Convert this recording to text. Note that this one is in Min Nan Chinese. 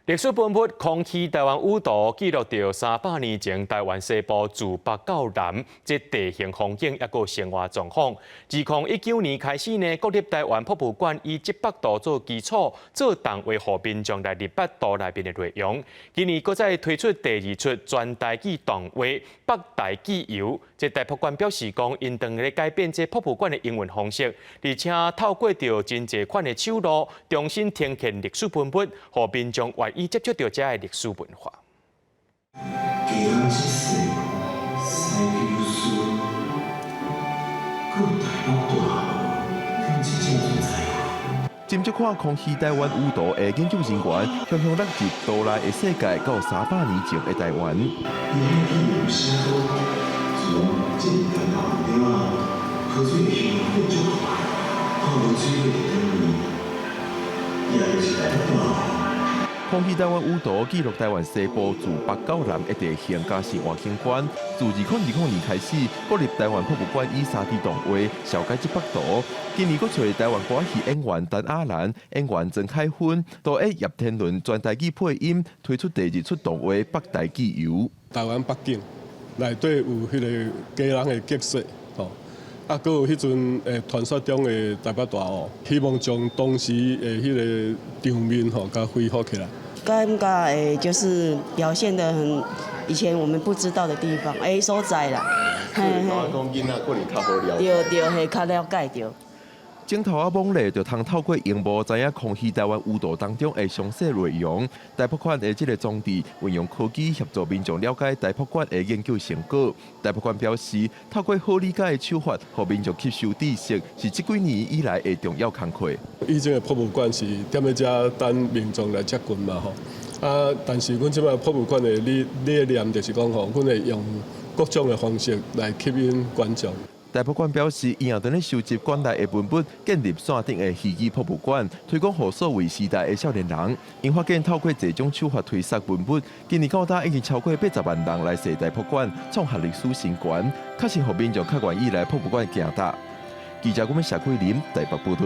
歷史文物《康熙台灣雨圖》記錄著300年前台灣西部自北到南這地形風景，抑閣生活狀況。2019年開始呢，國立台灣博物館以這幅圖做基礎，做動畫予民眾來認捌圖內面的內容。今年閣再推出第二出全台語動畫《北台紀遊》。這台博館表示講，𪜶當咧改變這博物館的營運方式，而且透過著真濟款的手路，重新呈現歷史文物，予民眾願意接觸著遮的歷史文化。家人這世，西求書，閣有台北大學，這正做才斟酌看康熙台灣雨圖的研究人員，向向落入圖內的世界，到300年前的台灣。伊有寫講，自從這年頭了後，河水會變足快，看無水會當面，也就是台北大湖。康熙台灣雨圖記錄台灣西部自北到南的地形佮生活景觀。自2020年開始，國立台灣博物館以3D 動畫紹介這幅圖。今年閣揣台灣歌仔戲演員陳亞蘭、演員曾凱芬、導演葉天倫全台語配音，推出第二出動畫《北台紀遊》。台灣北景內底有彼个家人的結識，吼，啊，閣有彼陣傳說中的台北大湖，希望將當時的彼个場面吼，共恢復起來。感覺誒，就是表現得很以前我們不知道的地方，欸所在啦。嘿嘿。講囡仔可能較好了解。對對，會較了解著。鏡頭仔猛咧，就通透過螢幕知影康熙台灣雨圖當中的詳細內容。台博館的這个裝置運用科技協助民眾了解台博館的研究成果。台博館表示，透過好理解的手法，予民眾吸收知識，是這幾年以來的重要工課。以前的博物館是踮咧遮等民眾來接近嘛吼，啊，但是阮這擺博物館的理念就是講吼，阮會用各種的方式來吸引觀眾。台博館表示，𪜶也正咧收集館內的文物，建立線頂的虛擬博物館，推廣予數位時代的少年人。𪜶發現透過這種手法推捒文物，今年到今已經超過80萬人來踅台博館，創下歷史新高，確實予民眾較願意來博物館行踏。記者郭美謝桂林台北報道。